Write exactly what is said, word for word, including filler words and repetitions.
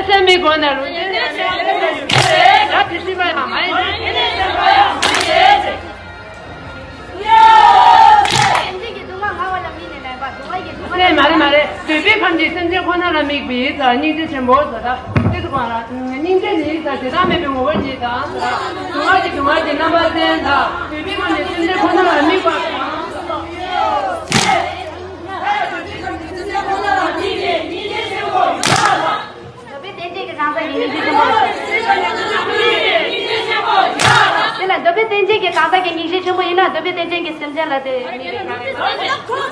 སེམས་པའི་སྒོ་ནས་རུ་ཡ་དེ་ཤི་བ་ཡང་མ་ཡིན། སེམས་མ་རེད་མ་རེད། འདོད་པའི་ཁམས་ཀྱི་སེམས་ཅན་ཁོ་ན་ལ་དམིགས་པའི་ས་སྙིང་རྗེ་ཆེན་པོ་ཟེར་ད། ཏེ་ཏེ་གང་ལ་སྙིང་རྗེ་ནི་ས་བྱེ་བྲག་མེད་པའི་ངོ་བོ་ཉིད་དང་། སྡུག་བསྔལ་གྱི་སྡུག་བསྔལ་གྱི་རྣམ་པ་ཅན་དང་། འདོད་པའི་ཁམས་ཀྱི་སེམས་ཅན་ཁོ་ན་ལ་དམིགས་པ་དང་། འདོད་པའི་རྟེན་ཅན་གྱི་གང་ཟག་གི་སྙིང་རྗེ་ཆེན་པོ། དེ་ལ་འདོད་པའི་རྟེན་ཅན་གྱི་གང་ཟག་གི་སྙིང་རྗེ་ཆེན་པོ་ཡིན་ན། འདོད་པའི་རྟེན་ཅན་གྱི་སེམས་ཅན་ལ་དེ་དམིགས་པའི་གང་ཟག